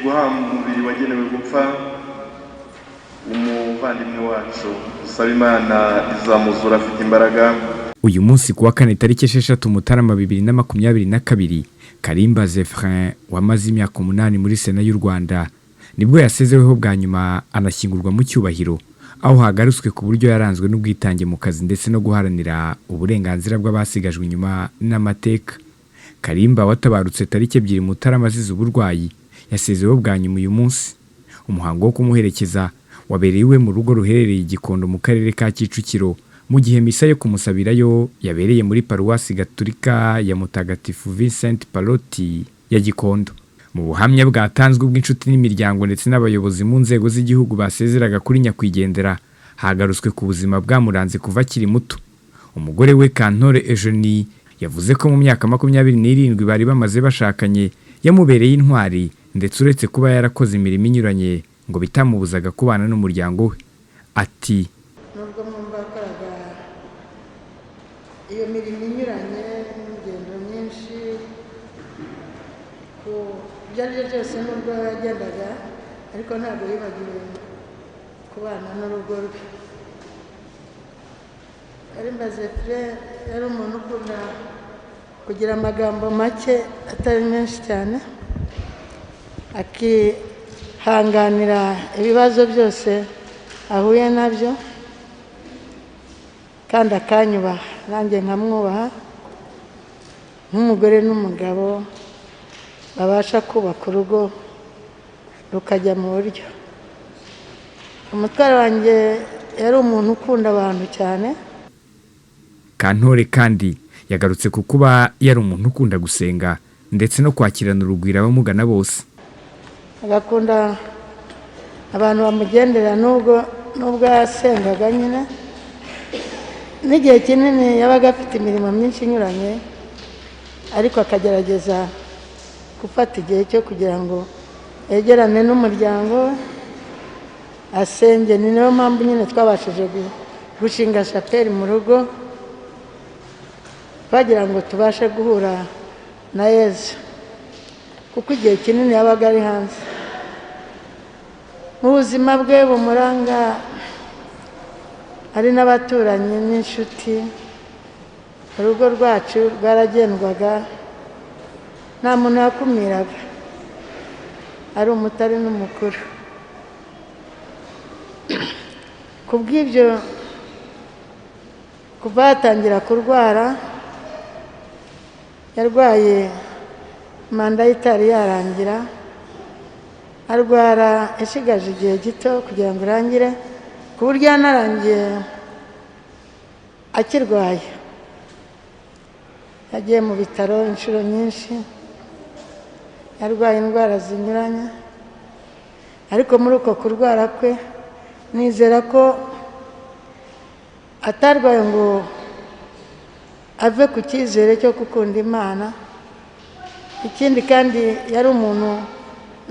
Guhamba umubiri wagenewe gupfa umuvandimwe wacu, usaba Imana izamuzura afite imbaraga. Uyu munsi kuwa kane, tariki 6 Mutarama 2022, Karimba Zéphirin wamaze imyaka 8 muri Sena y'u Rwanda nibwo yasezeweho bwa nyuma, anashyingurwa mu cyubahiro, aho hagarutswe ku buryo yaranzwe n'ubwitange mu kazi ndetse no guharanira uburenganzira bw'abasigajwe inyuma n'amateka. Karimba watabarutse tariki 2 Mutarama azize uburwayi, yasezeweho bwa nyuma uyu munsi. Umuhango wo kumuherekeza wabereye iwe mu rugo ruherereye i Gikondo mu karere ka Kicukiro, mu gihe misa yo kumusabirayo yabereye muri Paruwasi Gatulika ya Mutagatifu Vincent Pallotti ya Gikondo. Mu buhamya bwatanzwe bw'inshuti n'imiryango ndetse n'abayobozi mu nzego z'igihugu basezeraga kuri nyakwigendera, hagarutswe ku buzima bwamuranze kuva akiri muto. Umugore we Kantore Eugenie yavuze ko mu myaka 27 bari bamaze bashakanye yamubereye intwari, ndetse uretse kuba yarakoze imirimo inyuranye ngo bitamubuzaga kubana n'umuryango we. Ati: Nubwo mwumva yakoraga iyo mirimo inyuranye n'ingendo nyinshi, ku ibyo ari byo byose, nubwo yagendaga ariko ntabwo yibagiwe kubana n'urugo rwe. Karimba Zéphirin yari umuntu ukunda kugira amagambo make atari menshi cyane, akihanganira ibibazo byose ahuye nabyo, kandi akanyubaha nanjye nkamwubaha, nk'umugore n'umugabo babasha kubaka urugo rukajya mu buryo. Umutware wanjye yari umuntu ukunda abantu cyane. Kantore kandi yagarutse ku kuba yari umuntu ukunda gusenga ndetse no kwakirana urugwiro abamugana bose. Agakunda abantu bamugendera, nubwo yasengaga nyine n'igihe kinini yabaga afite imirimo myinshi inyuranye, ariko akagerageza gufata igihe cyo kugira ngo yegerane n'umuryango we, asenge. Ni nayo mpamvu nyine twabashije gushinga shapeli mu rugo, bagira ngo tubashe guhura na Yezu, kuko igihe kinini yabaga ari hanze. Mu buzima bwe bumuranga, ari n'abaturanyi n'inshuti, urugo rwacu rwaragendwaga, nta muntu yakumiraga, ari umuto ari n'umukuru. Ku bw'ibyo, kuva yatangira kurwara, yarwaye manda ye itari yarangira, arwara ishigaje igihe gito kugira ngo irangire, ku buryo yanarangiye akirwaye. Yagiye mu bitaro inshuro nyinshi, yarwaye indwara zinyuranye, ariko muri uko kurwara kwe nizera ko atarwaye ngo ave ku cyizere cyo gukunda Imana. Ikindi kandi, yari umuntu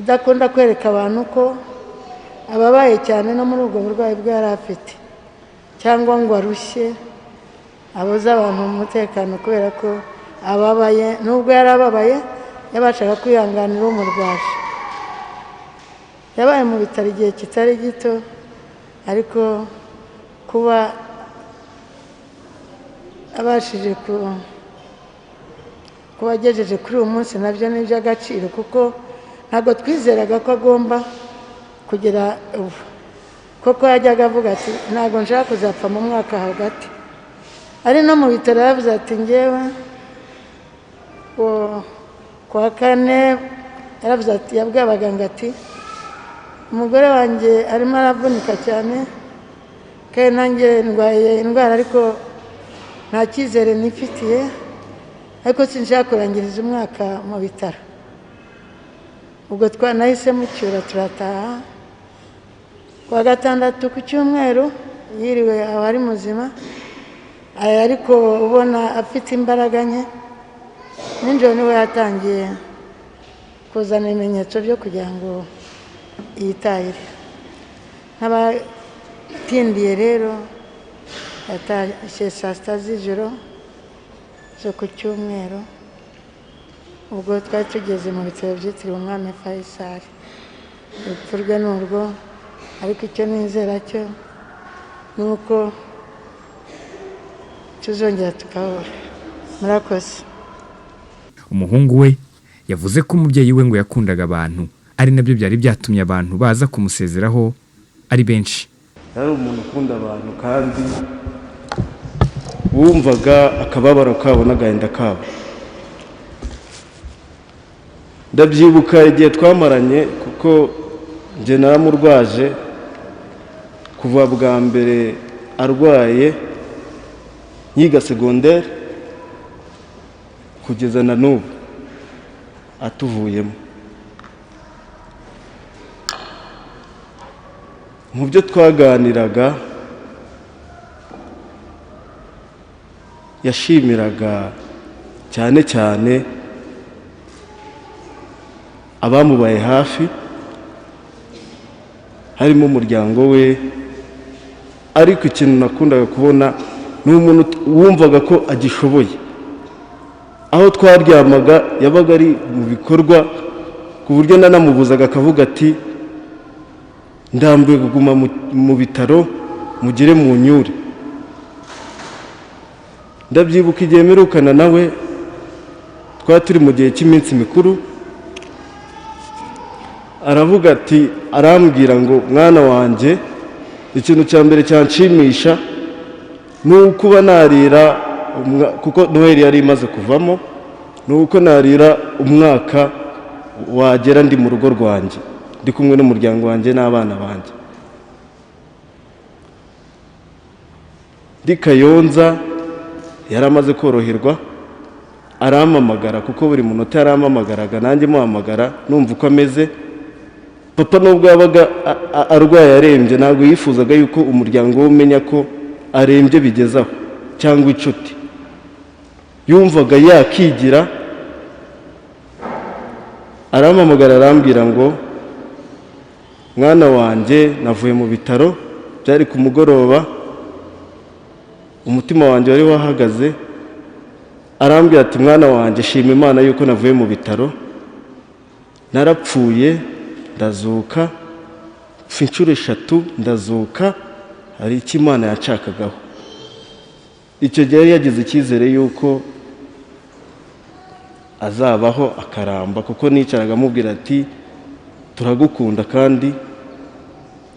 udakunda kwereka abantu ko ababaye cyane, no muri ubwo burwayi bwe yari afite, cyangwa ngo arushye abuze abantu umutekano kubera ko ababaye. Nubwo yari ababaye, yabashaga kwihanganira umurwaje. Yabaye mu bitaro igihe kitari gito, ariko kuba abashije kuba agejeje kuri uyu munsi nabyo ni iby'agaciro, kuko ntabwo twizeraga ko agomba kugera ubu, kuko yajyaga avuga ati: "Ntabwo nshaka kuzapfa mu mwaka hagati." Ari no mu bitaro yavuze ati: "Ngewe kuwa kane," yaravuze ati, yabwiye abaganga ati: "Umugore wanjye arimo aravunika cyane, kandi nanjye ndwaye indwara, ariko nta cyizere nifitiye, ariko sinshaka kurangiriza umwaka mu bitaro." Ubwo twanahise mucyura turataha. Kuwa gatandatu, ku cyumweru yiriwe aba ari muzima, ariko ubona afite imbaraga nke. Nijoro niwe yatangiye kuzana ibimenyetso byo kugira ngo yitahire. Nk'abatindiye rero, yatashye saa 6 z'ijoro zo ku cyumweru. Ubwo twari tugeze mu bitaro byitiriwe Umwami Faisal. Urupfu rwe ni urwo, ariko icyo nizera cyo ni uko tuzongera tukahura. Murakoze. Umuhungu we yavuze ko umubyeyi we ngo yakundaga abantu, ari nabyo byari byatumye abantu baza kumusezeraho ari benshi. Yari umuntu ukunda abantu kandi wumvaga akababaro kabo n'agahinda kabo. Ndabyibuka igihe twamaranye, kuko njye naramurwaje kuva bwa mbere arwaye yiga segonderi kugeza na n'ubu atuvuyemo. Mu byo twaganiraga yashimiraga cyane cyane abamubaye hafi, harimo umuryango we. Ariko ikintu nakundaga kubona ni umuntu wumvaga ko agishoboye. Aho twaryamaga yabaga ari mu bikorwa, ku buryo nanamubuzaga akavuga ati ndambiwe kuguma mu bitaro, mugere mu nyure. Ndabyibuka igihe mperukana nawe, twari turi mu gihe cy'iminsi mikuru, aravuga ati, arambwira ngo mwana wanjye, ikintu cya mbere cyanshimisha ni ukuba narira, kuko Noheli yari imaze kuvamo, ni uko narira umwaka wagera ndi mu rugo rwanjye, ndi kumwe n'umuryango wanjye n'abana banjye. Ndi Kayonza yari amaze koroherwa, arampamagara, kuko buri munota yarampamagaraga nanjye muhamagara numva uko ameze. Papa nubwo yabaga arwaye arembye, ntabwo yifuzaga yuko umuryango we umenya ko arembye bigezaho cyangwa inshuti. Yumvaga yakigira. Arampamagara arambwira ngo mwana wanjye, navuye mu bitaro, byari ku mugoroba, umutima wanjye wari wahagaze. Arambwira ati mwana wanjye, shima Imana yuko navuye mu bitaro, narapfuye ndazuka, mfa inshuro 3 ndazuka, hari icyo Imana yanshakagaho. Icyo gihe yari yagize icyizere yuko azabaho akaramba, kuko nicaraga amubwira ati turagukunda kandi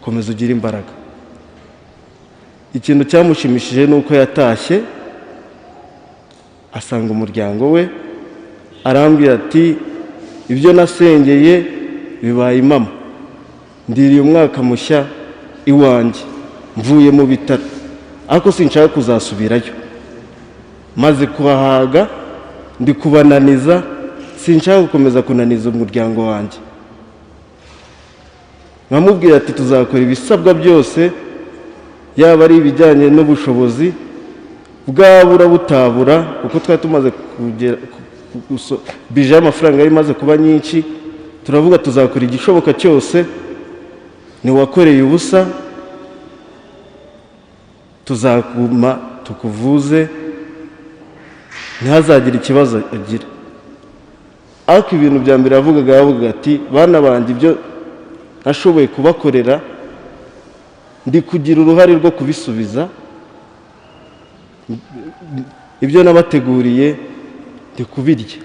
komeza ugire imbaraga. Ikintu cyamushimishije ni uko yatashye asanga umuryango we, arambwira ati ibyo nasengeye bibaye impamo, ndiriye umwaka mushya iwanjye, mvuye mu bitaro, ariko sinshaka kuzasubirayo, maze kuhahaga ndi kubananiza, sinshaka gukomeza kunaniza umuryango wanjye. Nkamubwira ati tuzakora ibisabwa byose, yaba ari ibijyanye n'ubushobozi bwabura butabura, kuko twari tumaze kugera bije y'amafaranga yari imaze kuba nyinshi. Turavuga tuzakora igishoboka cyose, ntiwakoreye ubusa, tuzaguma tukuvuze, ntihazagire ikibazo agira. Ariko ibintu bya mbere yavugaga ati bana banjye, ibyo nashoboye kubakorera ndi kugira uruhare rwo kubisubiza, ibyo nabateguriye ndi kubirya,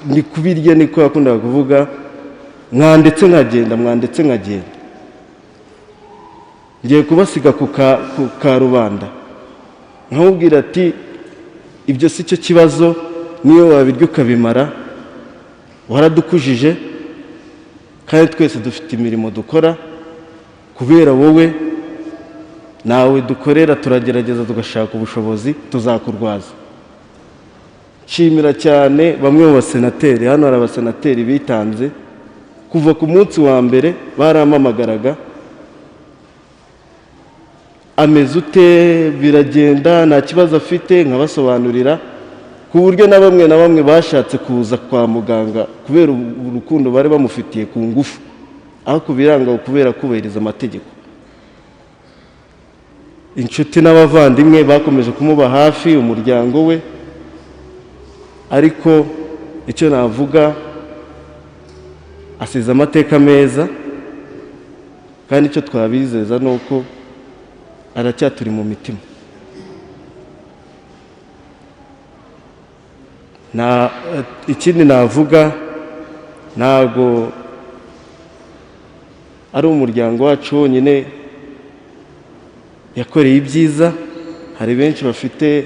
ndi kubirya, niko yakundaga kuvuga, mwandetse nkagenda, mwandetse nkagenda, ngiye kubasiga ku karubanda. Nkamubwira ati ibyo si cyo kibazo, niyo wabirya ukabimara, waradukujije kandi twese dufite imirimo dukora, kubera wowe nawe dukorera, turagerageza tugashaka ubushobozi, tuzakurwaza. Nshimira cyane bamwe mu basenateri, hano hari abasenateri bitanze kuva ku munsi wa mbere, barampamagaraga, ameze ute, biragenda, nta kibazo afite, nkabasobanurira, ku buryo na bamwe na bamwe bashatse kuza kwa muganga kubera urukundo bari bamufitiye ku ngufu, ariko biranga kubera kubahiriza amategeko. Inshuti n'abavandimwe bakomeje kumuba hafi, umuryango we, ariko Icyo navuga, asize amateka meza, kandi icyo twabizeza ni uko aracyaturi mu mitima. Na ikindi navuga, ntabwo ari umuryango wacu wonyine yakoreye ibyiza, hari benshi bafite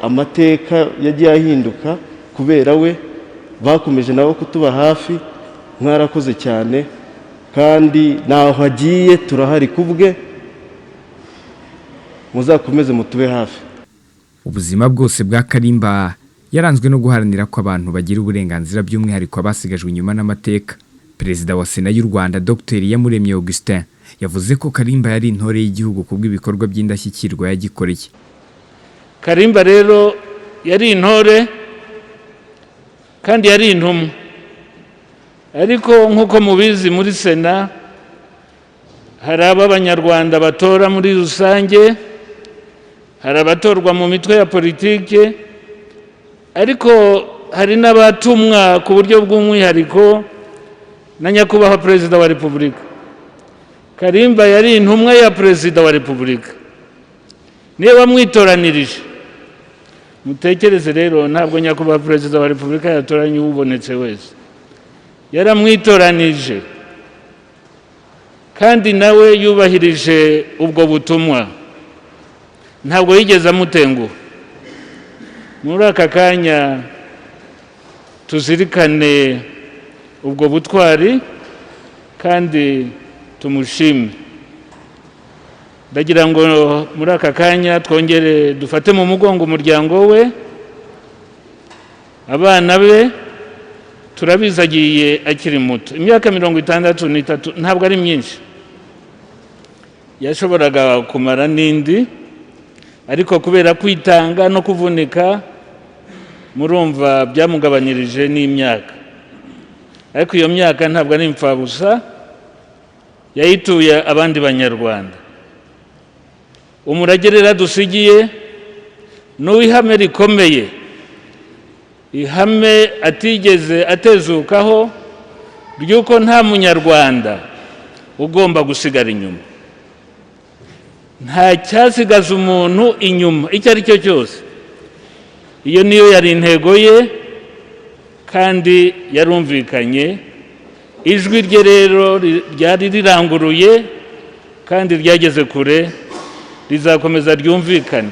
amateka yagiye ahinduka kubera we, bakomeje nabo kutuba hafi. Mwarakoze cyane, kandi naho agiye turahari kubwe, muzakomeze mutube hafi. Ubuzima bwose bwa Kalimba yaranzwe no guharanira ko abantu bagira uburenganzira, by'umwihariko abasigajwe inyuma n'amateka. Perezida wa Sena y'u Rwanda, Dr Iyamuremye Augustin, yavuze ko Kalimba yari intore y'igihugu kubw'ibikorwa by'indashyikirwa yagikoreye. Kalimba rero yari intore kandi yari intumwa, ariko nk'uko mubizi muri Sena hari ab'Abanyarwanda batora muri rusange, hari abatorwa mu mitwe ya politike, ariko hari n'abatumwa ku buryo bw'umwihariko na Nyakubahwa Perezida wa Repubulika. Kalimba yari intumwa ya Perezida wa Repubulika, niwe wamwitoranirije. Mutekereze rero, ntabwo Nyakubahwa Perezida wa Repubulika yatoranye ubonetse wese, yaramwitoranije, kandi nawe yubahirije ubwo butumwa, ntabwo yigeze amutenguha. Muri aka kanya tuzirikane ubwo butwari kandi tumushime. Ndagira ngo muri aka kanya twongere dufate mu mugongo umuryango we, abana be. Turabizi agiye akiri muto, imyaka 63 ntabwo ari myinshi, yashoboraga kumara n'indi, ariko kubera kwitanga no kuvunika murumva byamugabanyirije n'imyaka. Ariko iyo myaka ntabwo ari imfabusa, yayituye abandi Banyarwanda. Umurage rero dusigiye n'uw'ihame rikomeye, ihame atigeze atezukaho ry'uko nta Munyarwanda ugomba gusigara inyuma. Nta cyasigaza umuntu inyuma icyo ari cyo cyose. Iyo niyo yari intego ye, kandi yarumvikanye. Ijwi rye rero ryari riranguruye kandi ryageze kure, rizakomeza ryumvikane.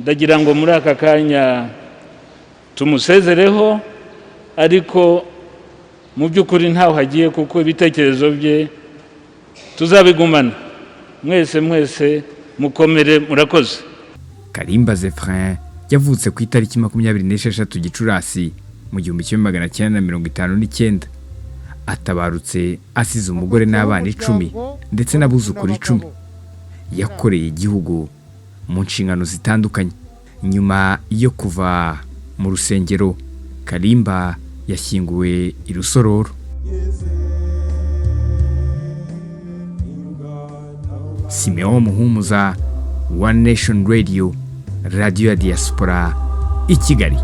Ndagira ngo muri aka kanya tumusezereho, ariko mu by'ukuri ntaho hagiye, kuko ibitekerezo bye tuzabigumana. Mwese mwese mukomere, murakoze. Kalimba Zéphirin yavutse ku itariki 26 Gicurasi mu 1959. Atabarutse asize umugore n'abana 10 ndetse n'abuzukuru 10. Yakoreye igihugu mu nshingano zitandukanye. Nyuma yo kuva mu rusengero, Kalimba yashyinguwe i Rusororo. Simeon Muhumuza, One Nation Radio, Radio ya Diaspora i Kigali.